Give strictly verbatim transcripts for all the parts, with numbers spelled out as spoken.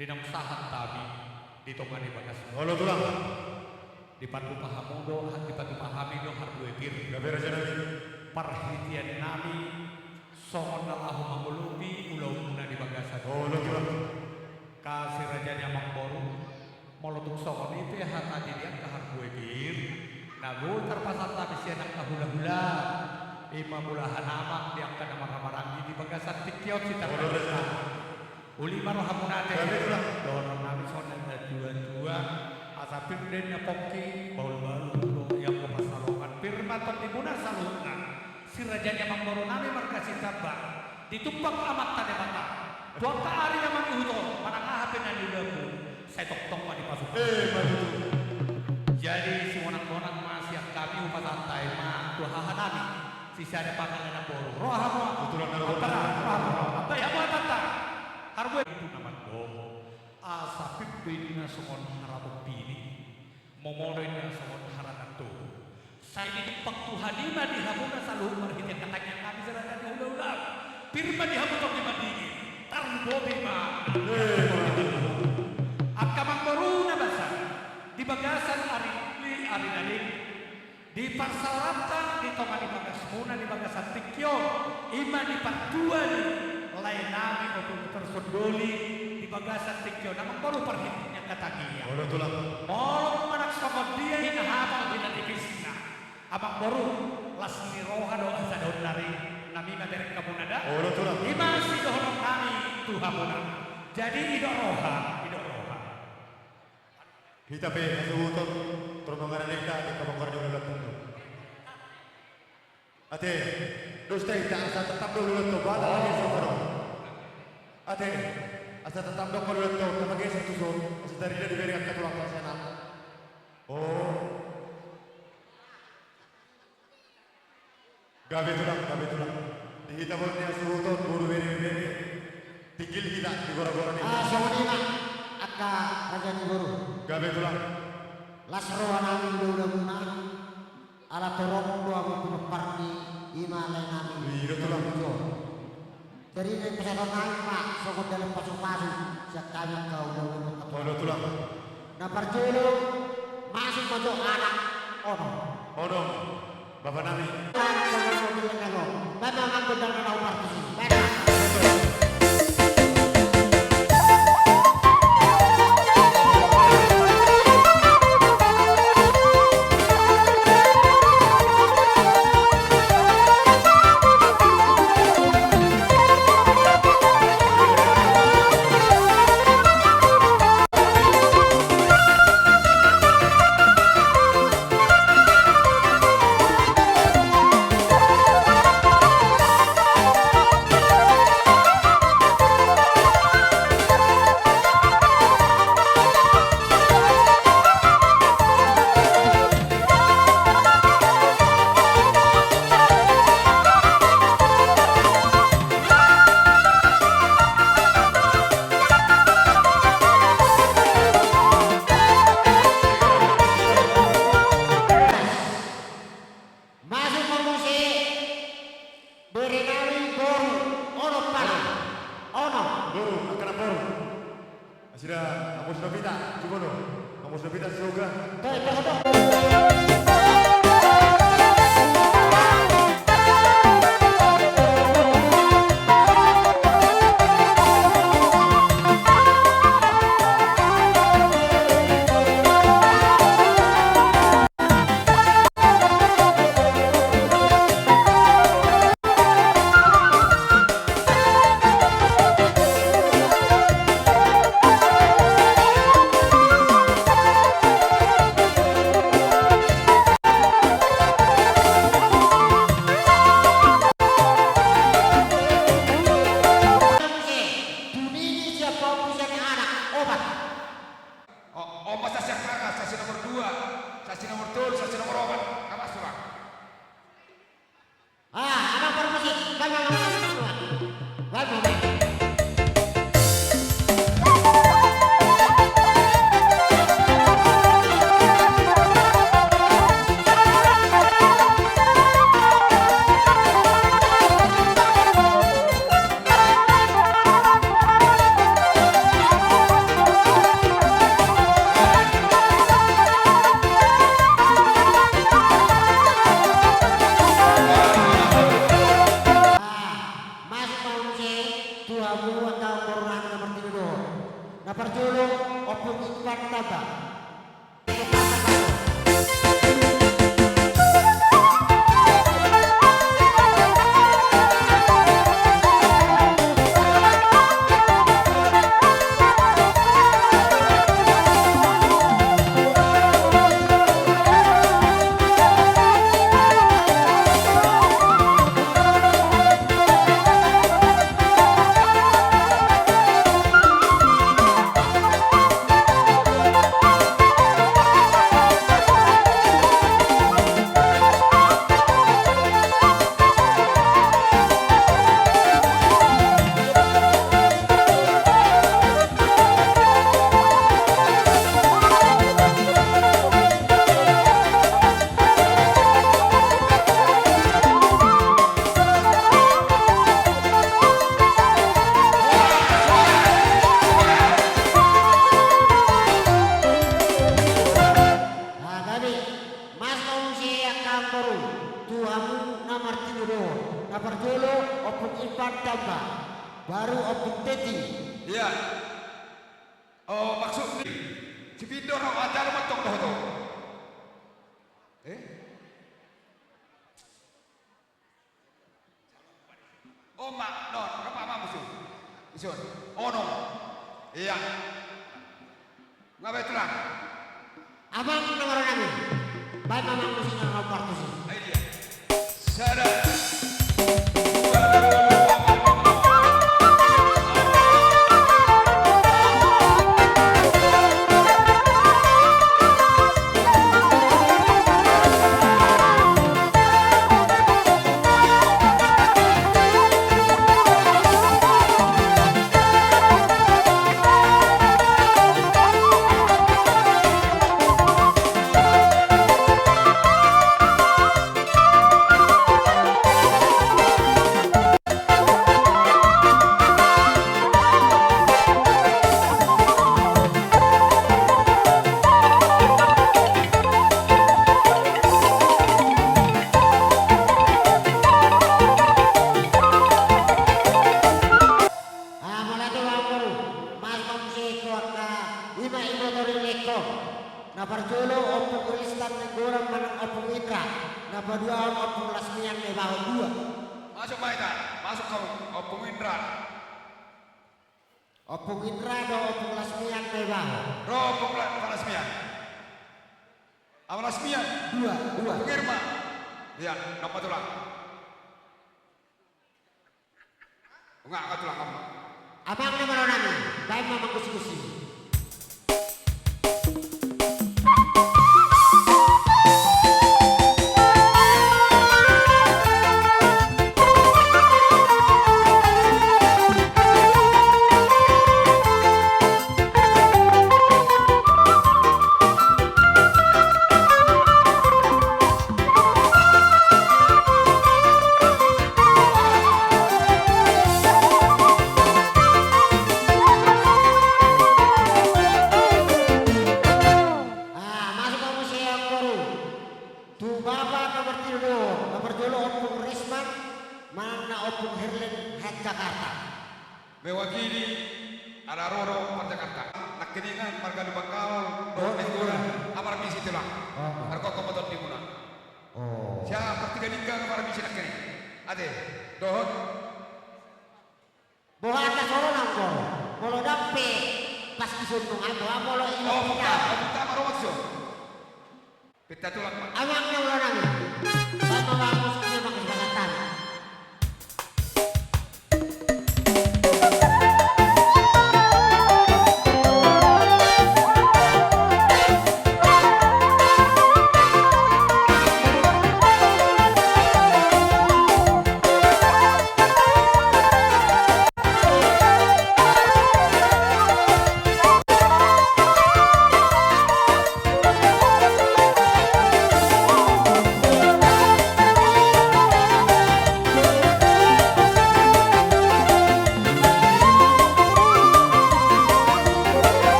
Di naung sahat hami di tonga ni bagas. Olo tulang. Dipatupa hamu do, dipatupa hami do harbue pir. Gabe raja nami. Parhitean nami songon na laho mangolopi ulaonmuna di bagasan. Olo tulang. Kasih raja ni amangboru. Molo tung songon i pe hata ni angka harbue pir, na boi tarpasahat hami sian angka hulahula, ima mulahan amang di angka na marhahamaranggi di bagasan tingki on. Olo raja. Uli ma rohamuna ate. Gabe tulang. Dohonon nami songon na tuatua, asa pir do inna pongki, bahulbahul do ianggo pansalongan, pir ma tondimuna saluhutna. Si raja ni amangboru nami marga Sitamba, ditumpak Amanta Debata tu angka ari na mangihut on, manang aha pe na niulamu, sai tongtong ma dipasupasu. Eh, ima tutu. Jadi simonangmonang ma sian hami, hupasahat hami ma tu haha nami, sisada pangalanan boru. Roha ma. Betul, betul. Apa, roha ma. Apa ya buat apa? Harbue. Itu nama doho. Asa pir do inna songon harabuan pini. Momoro inna songon haranan toru. Sai ditumpak Tuhan i ma di hamuna saluhut marhite tangiang nami sada di hulahula. Pir ma di hamu tondi madingin. Tarlumobi ma. Angka amangboru na basa. Di bagasan ari, ari na denggan. Di parsaoranta di tonga ni bagasmuna di bagasan tingki on, ima di partua ni lae nami Ompu Mutar Sundoli di bagasan tingki on, amangboru, parhite ni angka tangiang. Olo tulang. Molo manang songon dia hinahabal hinatipisna, amangboru, las ni roha do asa daon nari nami mamereng hamuna da. Olo tulang. Ima sidohonon nami tu hamuna. Jadi idok roha, idok roha. Hita pe hasuhuton, tordongan ni hita di kamakar di ulaon tunggu. Ate, dos ta hita asa tetap do ulaon tunggu, bata lagi sosoro. Ate, asa tetap do ulaon tunggu, tama geser tu son, asa tarida di bere angka tulang pasenat. Oh. Gabe tulang, gabe tulang. Di hita boru ni hasuhuton, boru, bere, bere. Tinggil hita di gora-gora ni. Ah, songon i ma angka raja ni boru. Gabe tulang. Las roha nami ulaonmuna. Ala torop do hamu pinompar ni ima lae nami. Iya tulang. Jadi na i pasahaton nami ma songon dalan pasupasu sian hami angka ulaon. Olo tulang. Na parjolo masuk ma jo anak Onom. Onom. Bapa nami. Anak Onom, Onom, Onom. Bapa nami, gondang na upartisi. Bapa. Masuk ma muse bere nami boru Onom, Pala. Onom. Boru, angka na boru. Nasida Amos Nobita, Jubono. Amos Nobita, Sioga. Toe, toho, toho. O, omas saksi angka, saksi nomor dua, saksi nomor tolu, saksi nomor opat. Kapas, Bang. Ah, abang parmusik, bang, bang, bang. Na parjolo, Ompung Ivan Tamba. Gabe, masu ma muse angka amangboru, tu hamu na martinodohon. Na parjolo, Ompung Ivan Tamba, baru Ompung Teti. Iya. O, maksudna, si Pindo ro, ajalo ma tong dohot on. Eh? O, ma, non, rap ma muse. Ison. Ono. Iya. Nga baen tulang. Amang na marhaha nami. Baen ma amang musik na hombar tusi. Ai dia. Sada. Ah, mauliate ma amangboru, masu ma muse tu angka ima iboto ni lengkong. Na parjolo Ompung Listan Nainggolan manang Ompung Indra, na paduahon Ompung Lasmian Naibaho dua. Masu ma hita, masu hamu, Ompung Indra. Ompung Indra dohot Ompung Lasmian Naibaho. Ro Ompung La-, Lasmian. Amang Lasmian. Dua, dua. Ompung Irma. Iya, napa tulang? Nga, nga tulang, nga. Amang na marhaha nami, baen ma amang gusi-gusi. Ah, masu ma muse amangboru. Tu bapa na martinodohon, na parjolo Ompung Resman, manang na Ompung Herlen, Jakarta. Mewakili ala ro do par Jakarta. Nangkiningan marga Lumban Gaol, dohot Nainggolan, amar misi tulang. Oh. Margokhon ma tondimuna. Oh. Sia partigandingga amar misi nangkining. Ate, dohot. Boha asa soro nanggo. Molo dang pe pas ison nunga boha molo ino. Oh, pita. Pita, pita ma ro maksud. Pita tulang ma. Amang na marhaha nami. Baen ma amang musik na bagus banget.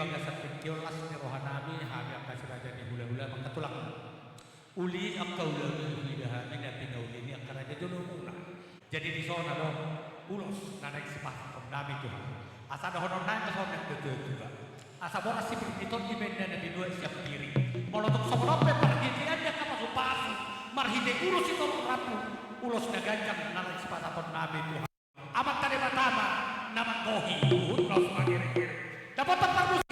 Las ni tingki on, las ni roha nami, hami angka si raja ni hulahula, mangkatulang. Uli angka ulaon i huida hami na pinauli ni angka raja jolomuna. Jadi dison adong ulos na naeng sipasahaton nami tu hamu. Asa dohonon nami ma songon na tuatua. Asa boras sipir ni tondi, baen na binoan sian pir. Molo tung songon on pe parhitean ni angka pasupasu marhite ulos sitorop rambu, ulos na ganjang na naeng sipasahaton nami tu hamu. Amanta Debata ma na manggohi, huhut laos mangiringiring. Dapotan parmusik.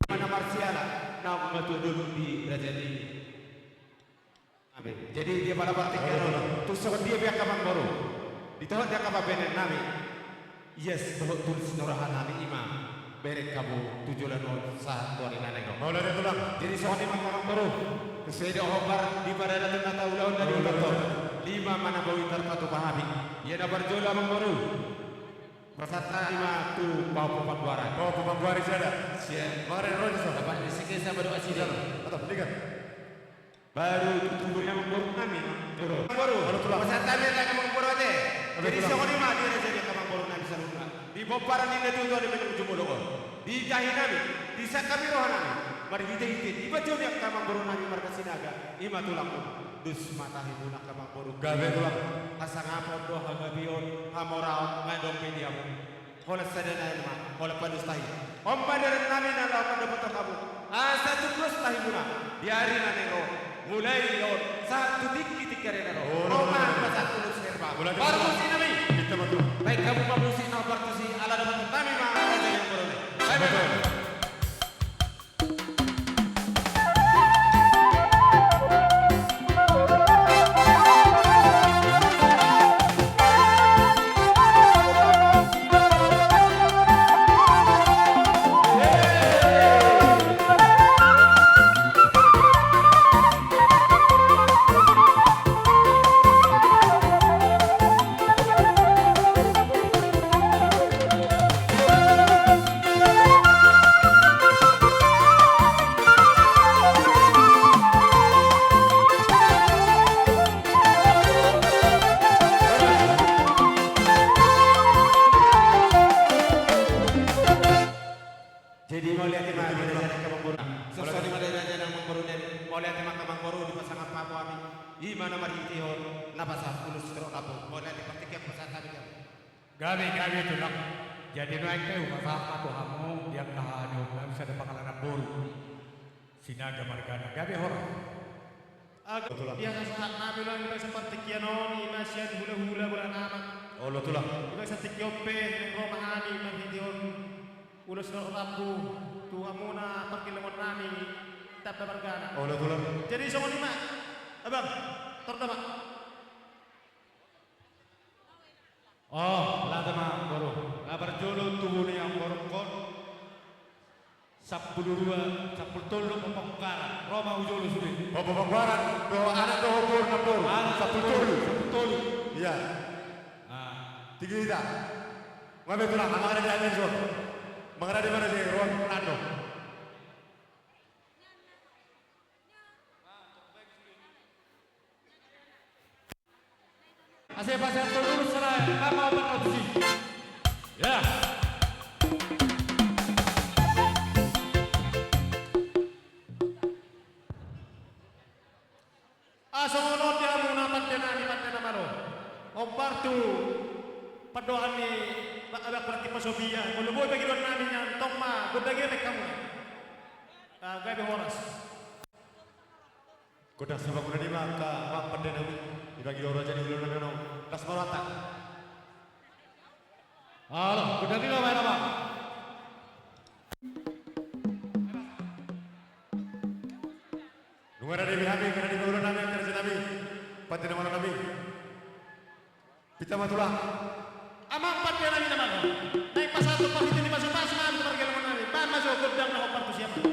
Mana marsiala, naung matua dolok di raja ni Amin. Jadi dia pada partingkian on. Tung songon dia pe angka amangboru, ditohot di angka pambahenan nami. Ias dohot tulis ni roha nami i ma bereng hamu tu joloan on sahat tu ari na naeng ro. Mauliate tulang. Jadi songon i ma angka amangboru. Sesuai dohot hombar di paradaton na taulahon na di Batak. Lima mana boi tarpatupa hami. Ia na parjolo amangboru, pasahat hami ma tu pahompu panggoaran. Pahompu panggoaran sada. Siap. Mangarai roja so. Dapat di sike sama doa sini. Atau lihat. Baru tutu ni amangboru nami. Amangboru. Pasahat hami ma tu amangboru ate. Jadi songon i ma di raja ni angka amangboru nami saluhutna. Di pomparan ni natuatua di Menung Jumolo on, di tahi nami, di sangkap ni roha nami, marhitehite di pajo ni angka amangboru nami marga Sinaga, i ma tulang, dos ma tahimuna angka amangboru. Gabe tulang. Hasangapon do, hagabeon, hamoraon, nga dong pe di hamu. Holan sada nai ma, holan pandos tahi. On ma dalan nami na laho mandapothon hamu. Asa tung dos tahimuna di ari na naeng ro. Mulai on sahat tu tingki-tingki ari na ro. Ro ma pasahat ulos herba. Parmusik nami. Baen hamu ma musik na partusi ala dapotan nami ma raja ni amangboru nami. Baen, baen, baen. Jadi mauliate ma di raja ni angka amangboru. Songon i ma di raja ni amangboru nami. Mauliate ma angka amangboru, dipasangap hamu hami. I ma na marhitehon na pasahat ulos sitorop rambu. Mauliate, partingkian pasahat hami di hamu. Gabe, gabe tulang. Jadi nuaeng pe hupasahat ma tu hamu di angka haha ni ompunami sada pangalanan boru. Sinaga margana. Gabe, horas. Aha tulang? Di hasasahat nami ulang dibaen sapartingkian on, i ma sian hulahula bola nama. Olo tulang. Dibaen satingki on pe ro ma hami marhitehon ulos sitorop rambu tu hamuna pargellengon nami Tamba margana. Olo tulang. Jadi songon i ma. Abang, torda ma. O, laho ma amangboru. Na parjolo tubu ni amangboru on. Sampulu dua, sampulu tolu do panggoaran. Ro ma hujolo sude. Panggoaran, do anak do boru na boru. Anak sampulu tolu. Sampulu tolu. Ia. Tinggi hita. Ngabe tulang, mangarade hami dison. Mangarade mana si ruang rando. Asa pasahat tu dulu sarai, nama obat produksi. Ya. Asa songon on di hamuna pande nami, pande na malo. Hombar tu pandohan ni abangku Raki Pasobia, molo boi pangidoan nami nian, tong ma gondang i baen hamuna. Gabe horas. Godang sipangunan i ma angka amang pande nami, dipangido raja ni ulaon nami on, las ma rohanta. Olo, godang i ma baen amang. Nunga rade be hami, nunga rade be ulaon nami, angka raja nami, pande na malo nami. Pinta ma tulang. Amang pande nami na malo. Naeng pasahat tu parhite ni pasupasu ma hami tu pargellengon nami. Baen ma jo gondang na hombar tusi amang.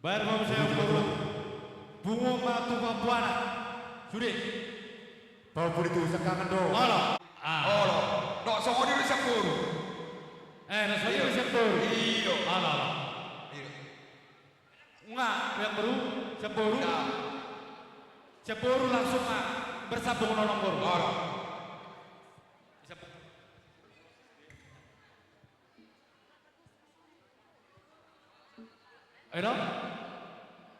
Baen ma muse, amangboru. Pungu ma tu pambuana. Sude. Pambuana tu sangkangan do. Olo. Ah. Olo. Dok songon i do sian boru. Eh, dok songon i do sian boru. Iyo. Olo, olo. Iyo. Nga, amangboru, sian boru. Nah. Sian boru langsung, ah, bersambung, amangboru. Olo. Ayo dong.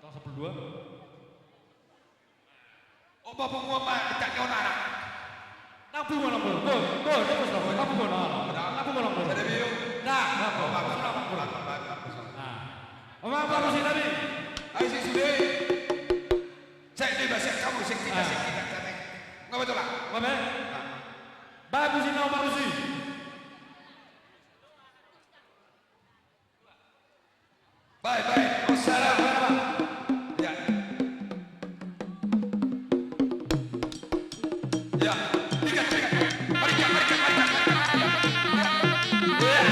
Tong sampulu dua. Oba punguan ma, intak ni on anak. Nang punguan, nang punguan. Bo, bo, nang punguan, nang punguan. Nang punguan, nang punguan. Nang, nang punguan. Nang. Oba punguan, nang punguan. Ayo, si sude. Cek deh, bahasa kamu, cek kita, cek kita, cek. Nggak betul lah. Nggak betul. Bagus ini, Om Parusi. Baik, baik. Wassalam. Ya. Ya. Tiga, tiga. Marikan, marikan, marikan, marikan. Ya. Ya.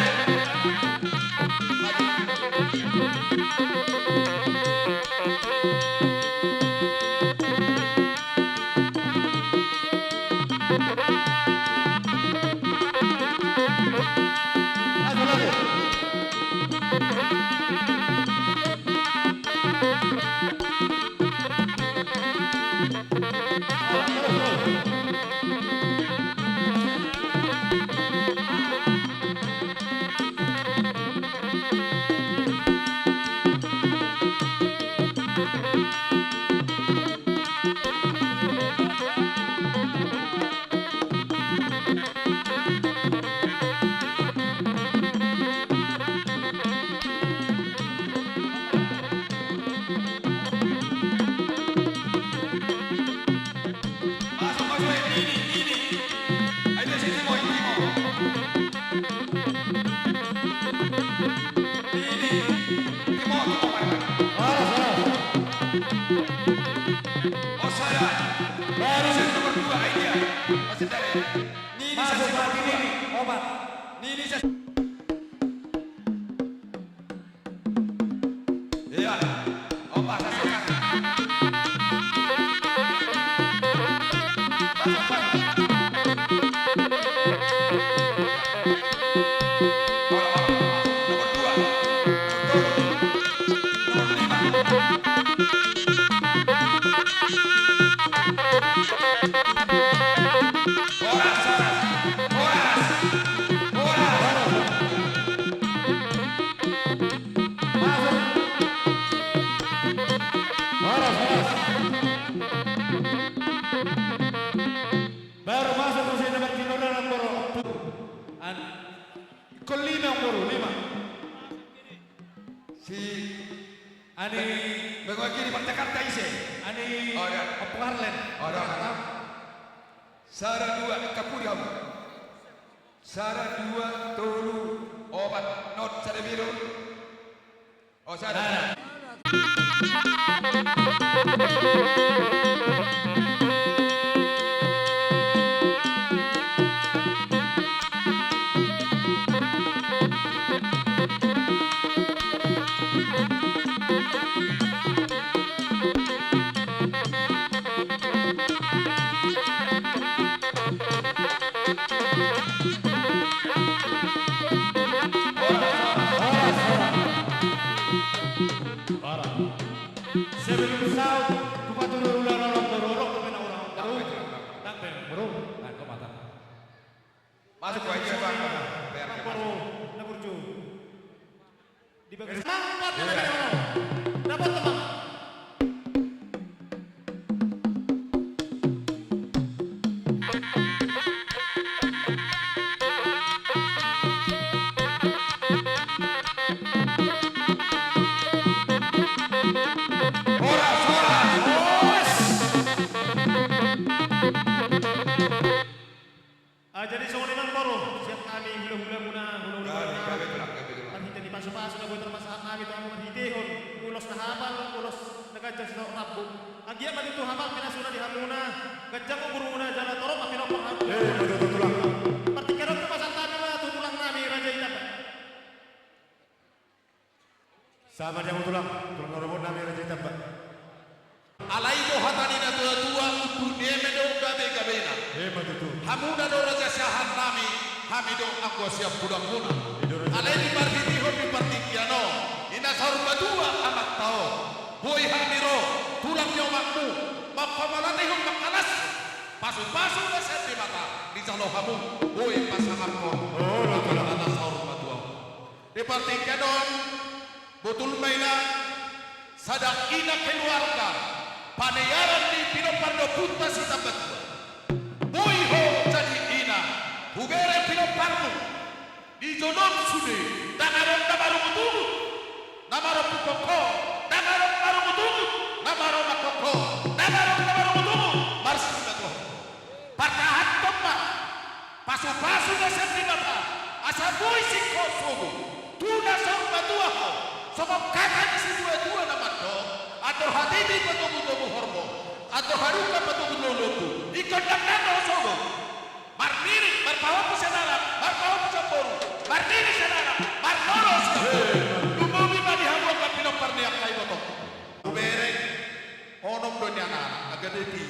Masuk, masuk, eh, ini, ini. Ayo, sini, Timo, Timo. Ini, Timo, Timo, mari, mari. Horas, horas. Oh, saya. Baru. Saya nomor dua, ini ya. Masih dari. Ini, ini, masuk, saya nomor dua. Ini, opat. Ini, ini, saya. Iya. Opa, saksikan. Nomor dua. Nomor lima. Horas, horas. Horas. Horas. Masuk. Horas, horas. Baru masuk muse na martinodoran, amangboru. An-, ingkon lima, amangboru, lima. Si ani, mengwakili Partai Jakarta ise? Ani. Oh, iya. Ompu Karlen. Oh, iya. Jakarta. Sada, dua, ingkon pudi hamu. Sada, dua, tolu, opat, not, sada, biru. Oh, sada. Sebelum saut, tu paturul ulaon on, boru, adong dope na hurang? Ndang be. Boru. Masuk, Pak. Boru, na burju. Di bagas. Mang, buat na tadi, Mang. Dapat, Mang. Horas, horas, horas. Ah, jadi songon i ma, boru, sian hami hula-hula muna, hula-hula muna. Gabe, gabe, Tulang, gabe, Tulang. Marhite ni pasu-pasu na boi tarpasahat hami tu hamu marhitehon ulos na hapal, ulos na ganjang sian rambu. Anggiat ma tutu hapal pinasuna di hamuna, ganjang umurmuna jala torop ma pinompar hamuna. Eh, betul, betul, Tulang. Partingkian on hupasahat hami ma tu tulang nami Raja Itamba. Sabar di hamu, Tulang, tulang na robot nami Raja Itamba. Alai do hata ni na tua-tua, unduk ni eme do gabe-gabena. Emma tutu. Hamuna do raja siahaan nami, hami do anggo siampudanmuna. Alai di marhitehon ni partingkian on, i na saur matua amanta on, boi hami ro, tulang ni omakmu, mampamalatehon mangkalashon pasu-pasu na sian Debata dijalo hamu, boi pasangaphon. Olo, Tulang. Amanta na saur matua on. Di partingkian on, botul ma inang, sada ina keluarga, panearan ni pinompar ni ompunta Sitambatua. Boi ho jadi ina, hubere pinomparmu, di jolom sude, ndang adong na marungut-ungut na marompuhon ho, ndang adong na marungut-ungut na maromangkon ho, ndang adong na marungut-ungut marsimbatuahon. Partahanhon ma pasu-pasu na sian Debata, asa boi singkop sogot tu na saur matua ho, songon hata ni situa-tua na mandok: Andor hatiti patogu-togu horbo, andor halumpang patogu lobi-lobi. Ingkon ndang na ro sogot. Marnini, marpahompu sian anak, marpahompu sian boru, marnini sian anak, marnono sian boru. Lumobi ma di hamu angka pinompar ni angka iboto. Hubereng onom do nian anak, angka deti.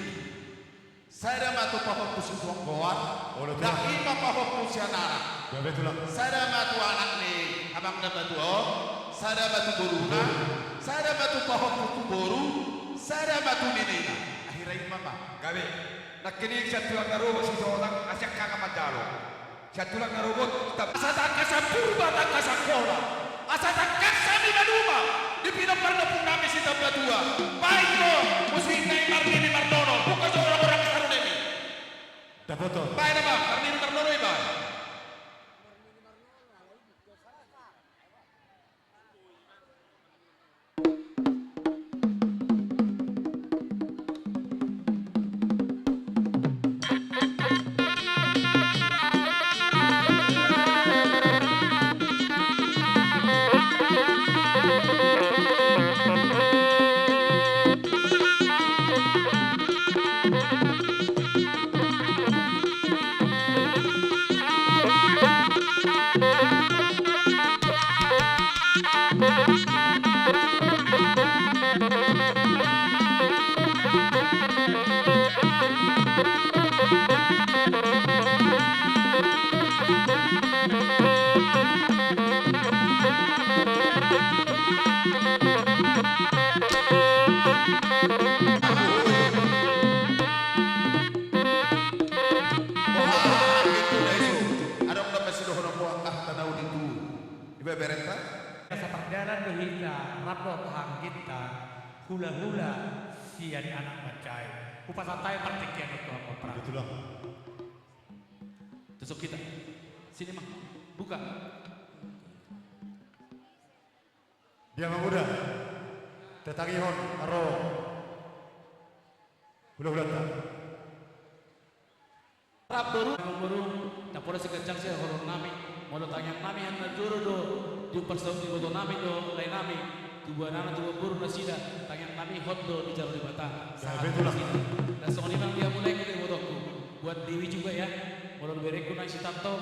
Sada ma tu pahompu situan goar. Olo, Tulang. Ndang i ma pahompu sian anak. Gabe, Tulang. Sada ma tu anak ni amang na matua on, sada ma tu boruna, sada ma tu pahompu tu boru, sada ma tu ninina. Akhirna i ma ma. Gabe. Nangkining sian tulang na robot sisonang, asa angka na manjalo. Sian tulang na robot, asa tangkas sian Purba, tangkas sian Hola. Asa tangkas hami manuma di pinompar ni ompung nami Sitambatua. Baen do musik na i marnini marnono, buka jo orang-orang saru nami. Dapot on. Baen nama marnini marnono i, baen. Adong na masidohonon, boha angka hata na uli tu ibeberenta. Asa pardalan do hita rap dohot angginta, hula-hula sian anak mansai. Hupasahat hami partingkian on tu hamu, Prak. Betul, Bang. Tusuk hita. Sini, Mang. Buka. Dia Mamuda, tatangihon ro hula-hulanta. Rap boru, boru, na pola siganjang sian horong nami, molo tangiang nami, hata na jolo do diumpar saut ni iboto nami dohot lae nami. Tubuan anak, tubuan boru nasida, tangiang nami hot do dijalo Debata. Sahat nasida. Dan songon i ma di hamu lae, ibotongku. Buat Dewi juga ya. Molo berengku nang si Tanto,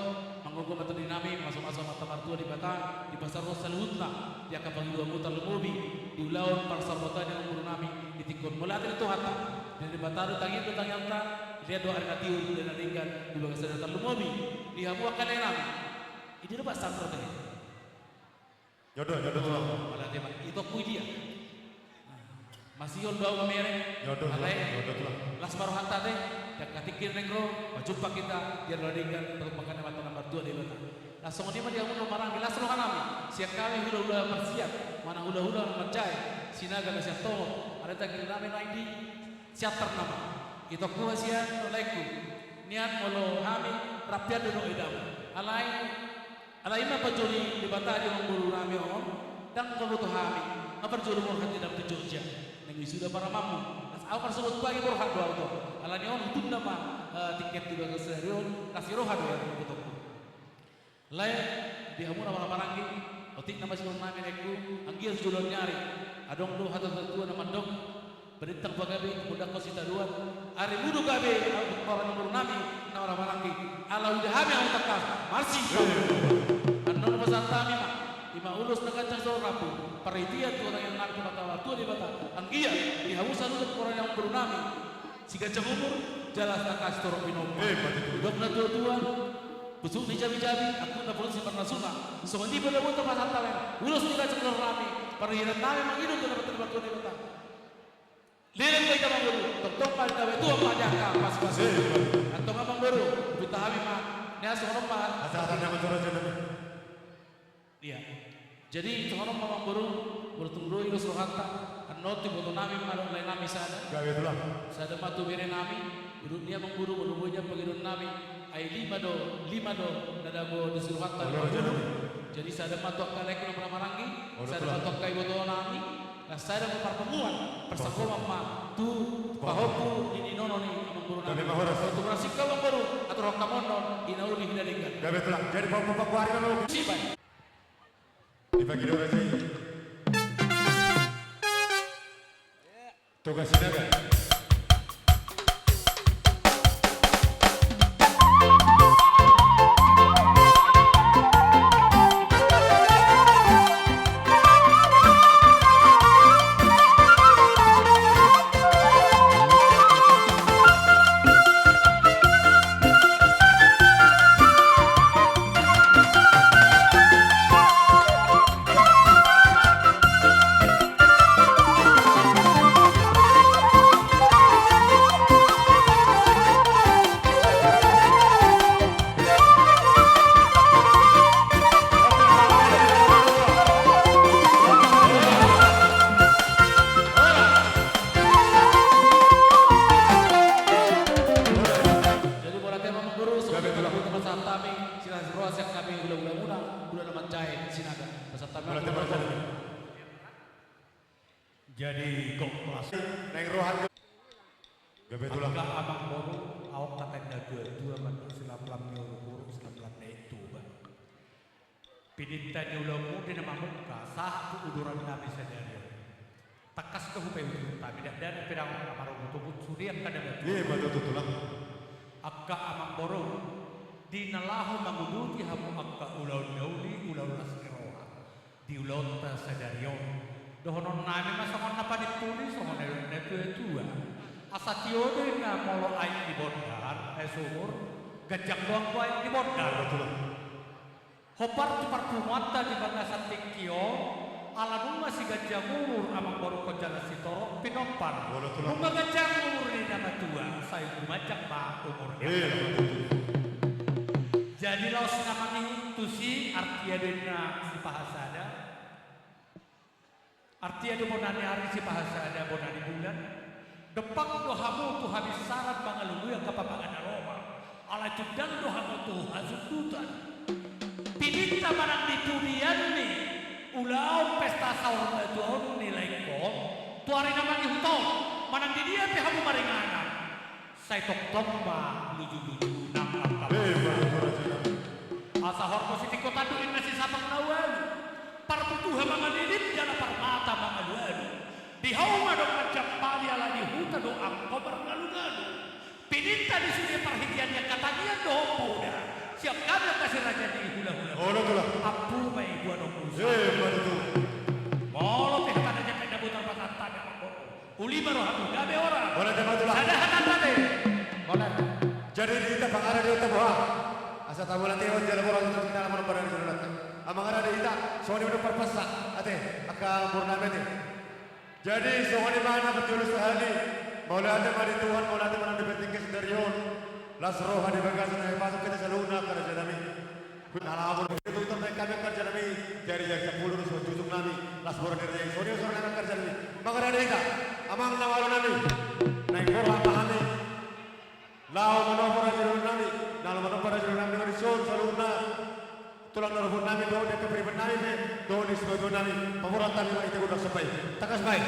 manggogo ma tondi nami, maso-maso ma Amanta Martua Debata, dipasahat saluhutna di angka pangidoanmu tarlumobi di ulaon parsaurmatuaon ni amangboru nami di tingki on. Molo hata ni Tuhanta, di Debata do tangiang, do tangiangta, dilehon do ari na tiur, dilehon na denggan di bagasan on, tarlumobi di hamu angka lae nami. Ida do ba sandro te. Nyodo, nyodo tulang. Mauliate ma. Itongku i dia. Masihol do au mamere. Nyodo tulang, nyodo tulang. Las ma rohanta te. Di angka tingki na naeng ro, pajumpa hita di ari na denggan, tarlumobi ma di Amanta na martua Debata. Las songon i ma di hamu na marhaha maranggi, las roha nami. Sian hami hulahula Parsiat, manang hulahula na manjae Sinaga na sian Tohor. Alai tangiang nami nuaeng di Siantar nama. Itongku hasian, laengku. Nian molo hami rap hian do dohot edamu. Alai, alai i ma panjou ni Debata di amangboru nami on, ndang huboto hami, nga parjolo borhat edam tu Jogja. Naeng wisuda paramanmu. Las au marsogot pagi borhat do au tu. Alani on hutunda ma, eh, tiket di bagasan sadari on, las ni roha do au, itongku. Lae, di hamu na marhaha maranggi, otik nama sidohonon nami, laengku, anggiat tu joloan ni ari, adong do hata ni natuatua na mandok, padenggan pagabe, mundangkon sitadoan, arimu do gabe, ahu tu amangboru nami, na marhaha maranggi, ala huida hami hamu tangkas, marsi. Annon pasahat hami ma, i ma ulos na ganjang sitorop rambu, parhitean tu tangiang nami tu Amanta Martua Debata, anggiat, di hamu saluhut amangboru nami, siganjang umur, jala tangkas sitorop pinompa. Eh, betul. Didok natuatua, pusuk ni jabijabi, angkup na pulos siparnasuna. Songon i pe do boto pasahat hami, ulos ni ganjang sitorop rambu, parhitean nami mangido tu Amanta Martua Debata. Leleng ma hita amangboru, tongtong ma hita, tuat ma di angka pasupasu. Eh, betul. Antong amangboru, huminta hami ma, nian songon on ma. Asa, asa, nian ma, jora, jora. Iya. Jadi, songon on ma amangboru, molo tung do i dos rohanta, annon tu iboto nami ma dohot lae nami sada. Gabe tulang. Sada ma tu bere nami, boru ni amangboru, molo boi nian pangidoan nami, ai lima do, lima do, na dao dos rohanta. Olo, amangboru. Jadi, sada ma tu angka laengku na marhaha maranggi, olo, sada ma tulang, tu angka iboto nami, na sada ma parpunguan, parsanggoman ma, tu pahompu ni ninono ni amangboru nami. Gabe ma horas. Tung rasingkap amangboru, atur hamu annon, di na uli di na denggan. Gabe tulang, jadi pahompu panggoari ma. Sipai. Dipagido raja i. Toga Sinaga. Jadi, mauliate ma amangboru, songon i ma tulang, pasahat hami, silas ni roha sian hami hulahulamuna, hulahula na manjae Sinaga. Pasahat hami. Mauliate ma tulang. Jadi, gok las. Naeng roha. Gabe tulang. Angka amangboru, adong hata ni natuatua mandok silamlam ni oruboru, silamlam ni aek Toba. Pinta ni ulaonmuna na mamungka, sahat tu uduran nami sadari on. Tangkas do hupaihut hami, dakdanak pe dang na marogutogut sude angka na batu. Iya, betul, tulang. Angka amangboru, di na laho manguduti hamu angka ulaon na uli, ulaon las ni roha. Di ulaonta sadari on. Dohonon nami ma songon na panimpuli, songon na didok natuatua. Asa tio do inna molo aek di bondar, eh, sumur, ganjang do anggo aek di bondar. Betul. Hombar tu parpunguanta di bagasan tingki on, ala nunga siganjang umur amangboru jala sitorop pinompar. Betul. Nunga ganjang umur ni na matua, sai gumanjang ma umurna. Iya, betul. Jadi laos na mangihut tusi, artia do inna sipahasada. Artia do bona ni ari sipahasada bona ni bulan. Dompak do hamu tu habinsaran mangalului angka pamangan na lomak. Alai tundal do hamu tu hasundutan. Pinta manang di pudian ni ulaon pesta saur matua on ni laengkon, tu ari na mangihut on, manang di dia pe hamu maringanan. Sai tongtong ma luju-luju nang angka. Eh, baru tu raja. Asa horbo sitingko tanduk inna sisapang na ualu. Parbutuha mangalilin jala parmata Di hauma do manjampali ala di huta do angka marngalu-ngalu. Pininta di sude parhitean ni angka tangiang dohot poda. Siap hami angka si raja ni hulahula. Olo tulang. Ampu ma i dua nongku. Eh, mari tulang. Molo pe hata na jampat dabu tarpatanta be amang boru. Uli ma rohami gabe ora. Olo te ma tulang. Sada hatanta be. Olo. Jadi di hita pangara di hita boha. Asa tabola teon jala boha hita tinggal amang boru di hita. Amang ara di hita songon i do parpasa. Ate, angka boru nami ate. Jadi songon i ma na parjolo sahali. Mauliate ma di Tuhan, mauliate ma nang di partingkian sadari on. Las roha di bagasan na hupasuk hita saluhutna angka raja nami. Hut na laho molo hita tutur nai hami angka raja nami. Jari-jari sampulu do songon jujuk nami. Las boru ni raja i songon i songon nami angka raja nami. Mangaradeon hita amang na malo nami. Naeng roha ma hami. Laho manopo raja ni roha nami, laho manopo raja ni roha nami, nang di son saluhutna. Tulang na rumput nami dohot di angka pariban nami pe dohot di sipajuan nami. Pamoruon hami ma i tu godang somba i. Tangkas ma i.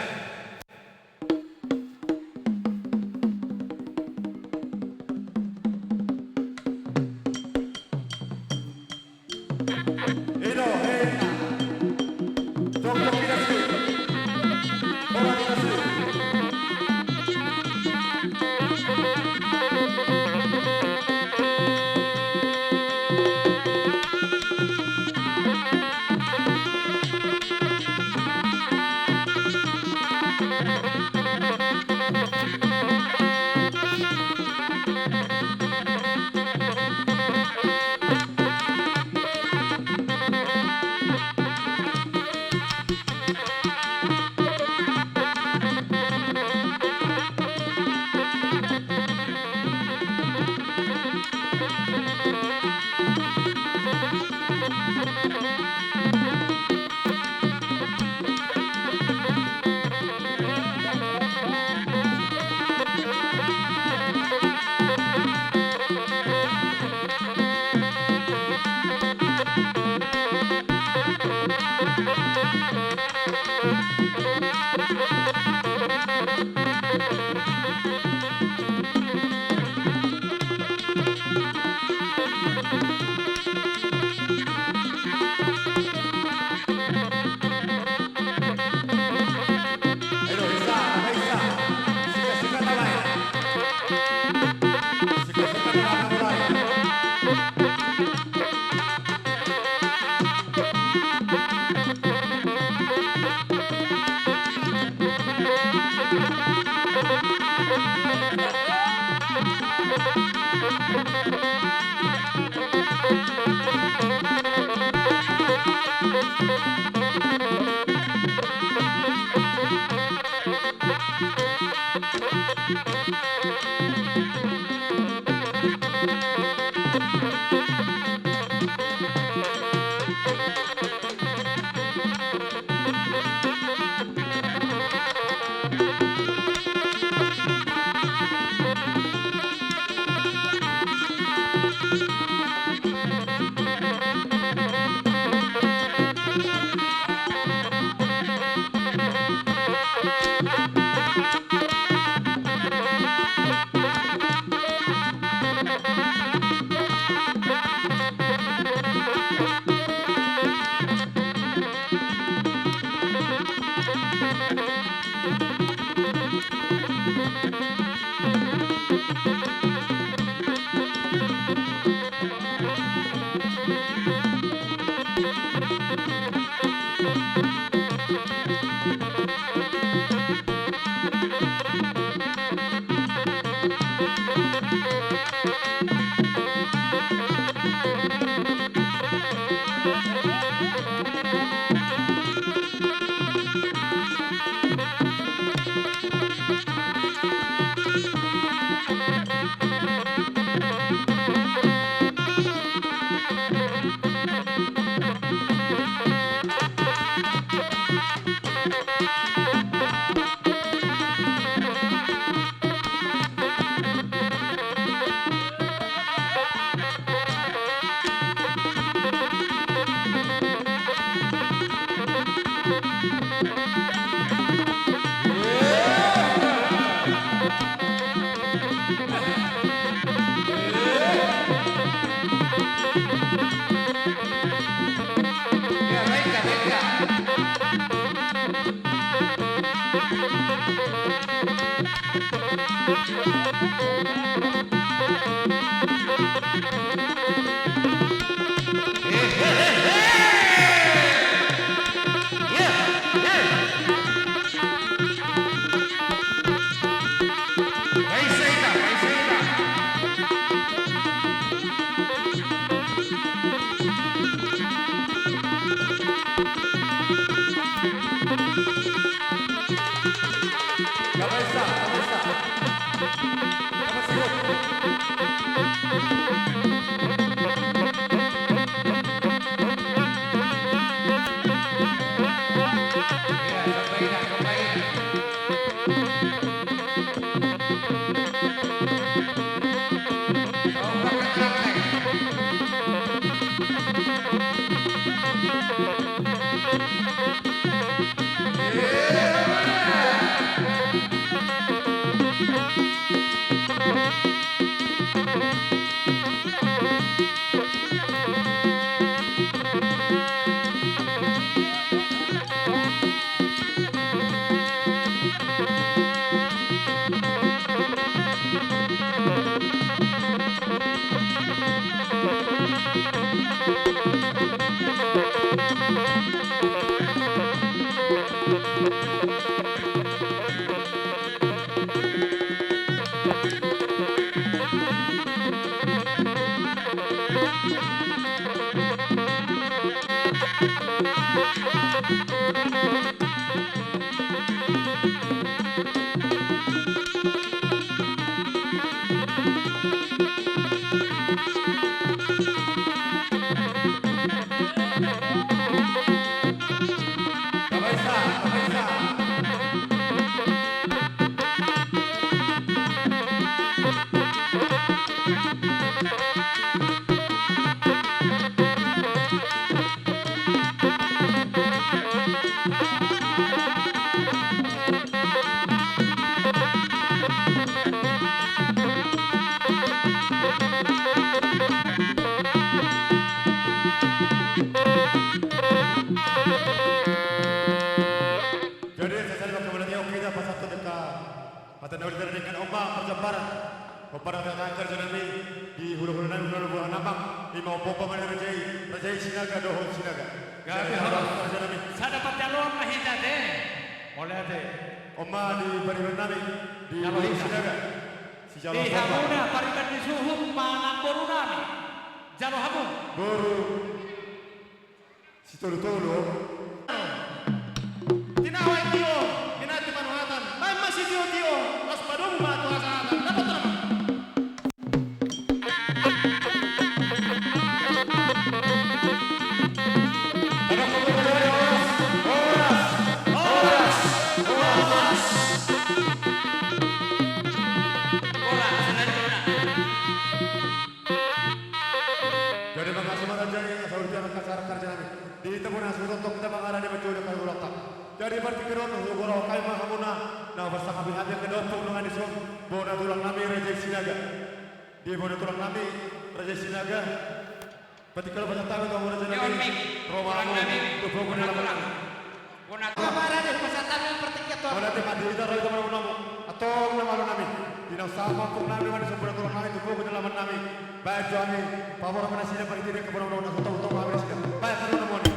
Jadi, sasari mangkabalani, oke, hita pasahat tu angka hata na uli tadi, denggan on ma parjambaran. Hombar hata angka raja nami di hulahula nami, hulahula Boha Nambang, ima ompu-ompu ma ni raja i, raja i Sinaga dohot Sinaga. Gabe, jadi, horas, raja nami. Sada parjaloan ma hita, ate. Mauliate. On ma di pariban nami di Sinaga. Sijalo hita. Di hamuna pariban ni suhut ma nang boru nami. Jalo hamu. Boru. Sitolu-tolu. Tinawa i tio, minati panuhatan. Baen ma sitio-tio, laos padomu ma tu hasahatan. Dapot nama. Horas, horas, horas, horas. Jadi, manghatai ma raja i, asa uli tiar angka acara raja nami. Di hita bona suhut on, hita mangarade manjou di angka hulahulanta. Jadi, partingkian on, hugoarahon hami ma hamuna na parsangap hami angka na ompung nang i, dison bona tulang nami raja i Sinaga. Di bona tulang nami raja i Sinaga. Partingkian on pasahat hami tu hamu raja nami. Ro ma hamu tu pogu ni alaman nami. Bona tulang. Mauliate, mauliate, mauliate. Antong na malo nami. Di naung sahat ma ompung nami, di son bona tulang nami, tu pogu ni alaman nami. Baen jo hami, paboa ma nasida, marhite angka bona tulang na so tau-tau hami nasida. Baen, tolu na moni.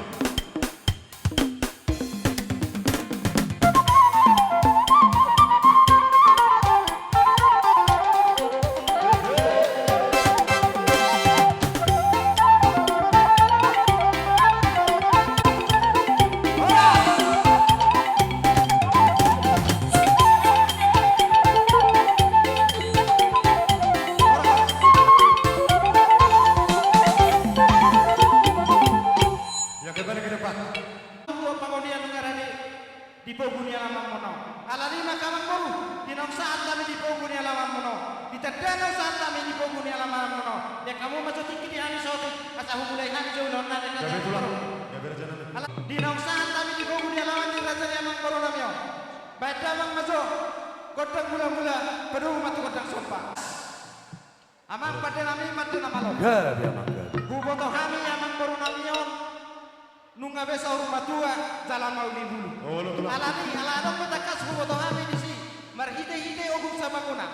Ya, kembali ke tempat. Pangolian nunga rade di pogu ni alaman muna on. Alani i ma angka amang boru, di naung sahat hami di pogu ni alaman muna on, di tanda naung sahat hami di pogu ni alaman muna on, di angka hamu ma jo tingki di hami saotik, asa humulai hami jo ulaon nami. Gabe tulang, gabe raja nami. Ala-, di naung sahat hami di pogu ni alaman ni raja ni amang boru nami on, baen damang ma jo gondang mula-mula, padomu ma tu gondang somba. Amang pande nami, pande na malo. Gabe, amang, gabe. Huboto hami amang boru nami on. Nunga be saur matua jala mauli bulu. Olo, tulang. Alani, ala adong do tangkas huboto hami disi, marhite-hite ogung sabangunan.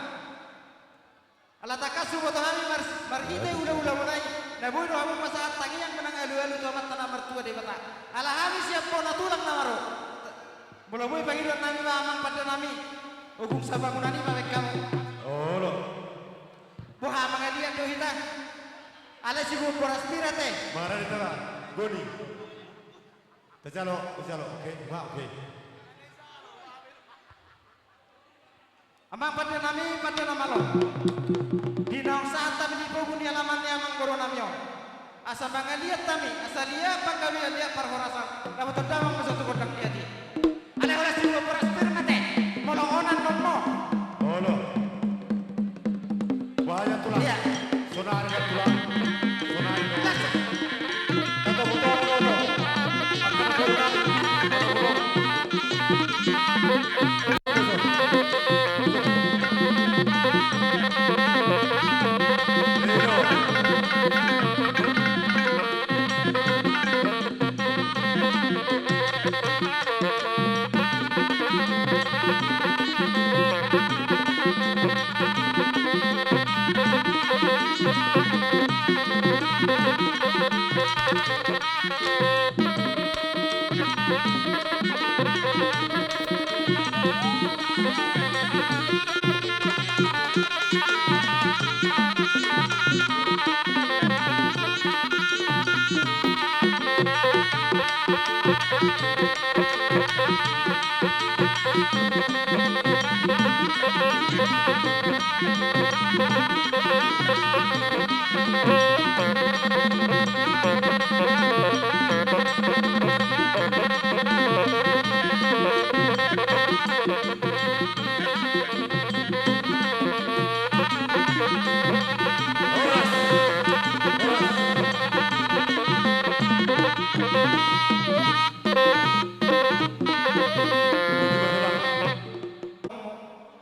Ala tangkas huboto hami mar-, marhite ula-ulamuna i, na boi do hamu pasahat tangiang manang alu-alu tu Amanta na martua Debata. Ala hami sian bona tulang na marro. Molo boi pangidoan nami ma amang pande nami, ogung sabangunan i ma baen hamu. Olo. Boha mangaliat do hita. Alai si Boras pir ate. Marani tara. Goni. Tajalo, tajalo. Oke, ma, oke. Amang pande nami, pande na malo. Di naung sahat hami di pogu ni alaman ni amang boru nami on, asa mangaliat hami, asa liat panggabean, liat parhorasan, na boto damang ma so tu gondang liat i. Alai horas ni Boras pir ma ate. Molo onan nonmo. Olo. Bahaya tulang. Iya. Sonari na tulang. Sonari na tulang. Las. Kata betul, olo.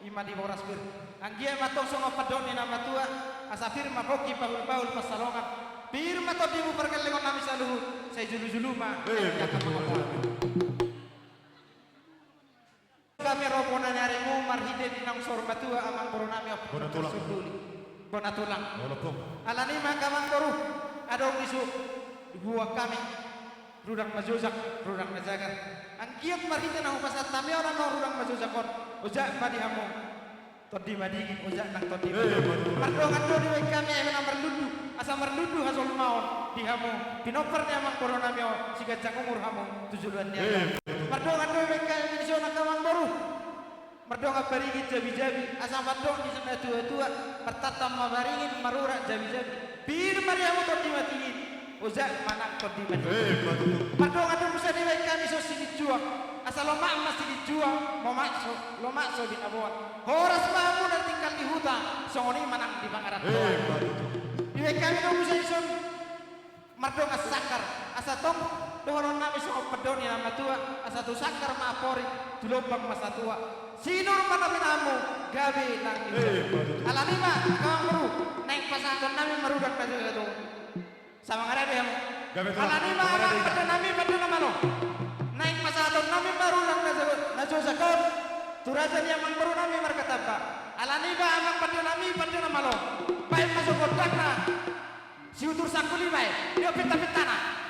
Ima di Boras pir. Anggiat ma tong songon pandok ni na matua, asa pir ma pongki pahul-pahul pansalongan. Pir ma tondimu pargellengon nami saluhut, sai julu-julu ma. Eh, angka betul, pangapoan. Betul. Hami ro bona ni arimu marhite di naung saur matua amang boru nami on. Bona tulang. Sunduli. Bona tulang. Olo, pung. Alani ma angka amang boru. Adong di su. Dibuat hami. Rudang na jojak, rudang na jagar. Anggiat marhite na hupasahat hami on annon rudang na jojak on. Ojak ma di hamu. Tondi madingin, ojak nang tondi madingin. Eh, betul. Mardongan do dibaen hami eme na marlundu, asa marlundu hajolmaon di hamu. Pinompar ni amang boru nami on, siganjang umur hamu tu joloan ni agama. Eh, betul. Mardongan do dibaen hami dison angka amang boru. Mardongan baringin jabi-jabi, asa mandok ni na tua-tua, martantan ma baringin, marurat jabi-jabi. Pir ma di hamu tondi madingin, ojak ma nang tondi madingin. Eh, betul. Mardongan do muse dibaen hami dison silinjuang, asa lomak ma silinjuang, lomak so, lomak so binaboan. Horas ma hamu na tinggal di huta, songon i ma nang di pangarantoan. Eh, betul. Dibaen hami do muse dison mardongan sanggar, asa tong dohonon nami songon pandok ni na matua, asa tu sanggar ma amporik, tu lombang ma satua. Sinur ma na pinahanmu, gabe nang di huta. Eh, betul. Alani ma, amang boru, naeng pasahaton nami ma rudang na jojak on. Samangarade hamu. Gabe tulang. Alani ma, samangarade, amang pande nami, pande na malo. Naeng pasahaton nami ma rudang na jo-, na jojak on. Tu raja ni amang boru nami marga Tamba. Alani ma, amang pande nami, pande na malo. Baen ma so gondangna. Siutur Sangkuli ma i. Dia pinta-pintana.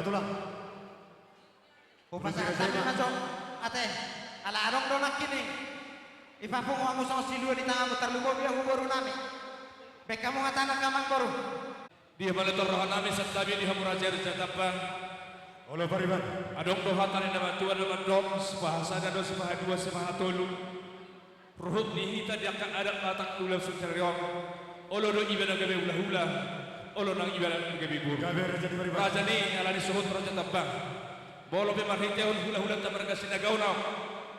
ma tulang. Hupasahat hami ma jo ate, ala adong do nangkining. Ipapungu hamu songon silua di tanganmu, tarlumobi hamu boru nami. Baen hamu hatana amang boru. Dia male torroha nami santabi di hamu raja i raja Tamba. Olo pariban. Adong do hata ni na matua na mandok, sipahasada do sipahadua sipahatolu. Ruhut ni hita di angka adat Batak ulaon sadari on. Olo do iba na gabe hulahula, olo nang iba na gabe boru. Gabe raja ni pariban. Raja ni, ala ni suhut raja Tamba. Molo pe marhitehon hulahulanta marga Sinaga on ahu,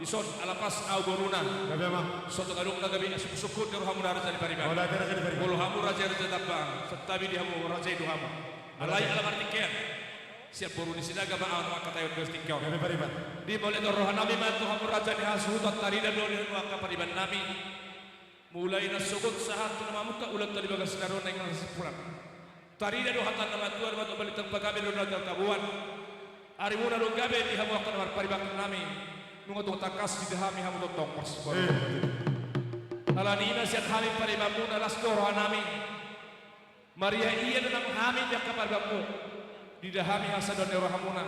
dison ala pas ahu boruna. Gabe amang. Songon adong na gabe sungkunsungkun ni rohamuna raja ni pariban. Olo ate raja ni pariban. Molo hamu raja i raja Tamba, santabi di hamu raja i do hamu. Alai ala martingkian. Sian boru ni Sinaga ma ahu na mangkataion di tingki on. Gabe pariban. Di mauliate roha nami ma tu hamu raja ni hasuhuton, tarida do di hamu angka pariban nami. Mulai na sogot sahat tu na mamungka ulaonta di bagas sadari on naeng marsimpulan. Tarida do hata na matua, na matua balintang pagabe do na taboan. Arimuna do gabe di hamu angka na marpariban nami. Nunga tung tangkas diida hami hamu tongtong marsimpulan. Eh. Alani i ma sian hami paribanmuna las do roha nami. Marhite i do nang hami di angka paribanmu, diida hami hasadaon ni rohamuna.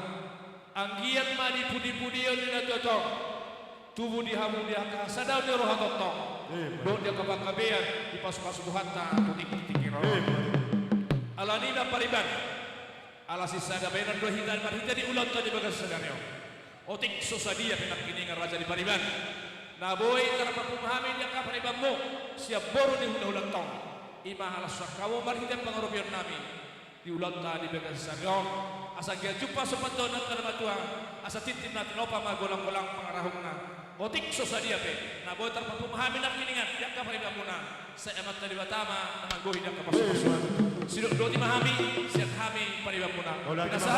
Anggiat ma dipudipudi on di na tuatua on, tubu di hamu di angka hasadaon ni roha tongtong. Ima. Dohot di angka panggabean dipasupasu Tuhanta tu tingki tingki on. Ima. Alani i ma pariban, ala sisada bahenon do hita marhite di ulaonta di bagas sadari on. Otik so sadia pe nangkiningan raja ni pariban, na boi tarpapungu hami di angka paribanmu sian boru ni hulahulanta on. I ma ala suang hamu marhite pangarupion nami di ulaonta di bagas sadari on. Asa anggiat jumpa so pandohan ni angka na matua, asa tintin na tinopa ma golanggolang pangarahutna. Otik so sadia pe na boi tarpapungu hami nangkiningan di angka paribanmuna, sai Amanta Debata ma na manggohi di angka pasupasu. Sidok boti ma hami sian hami paribanmuna. Pinasahat.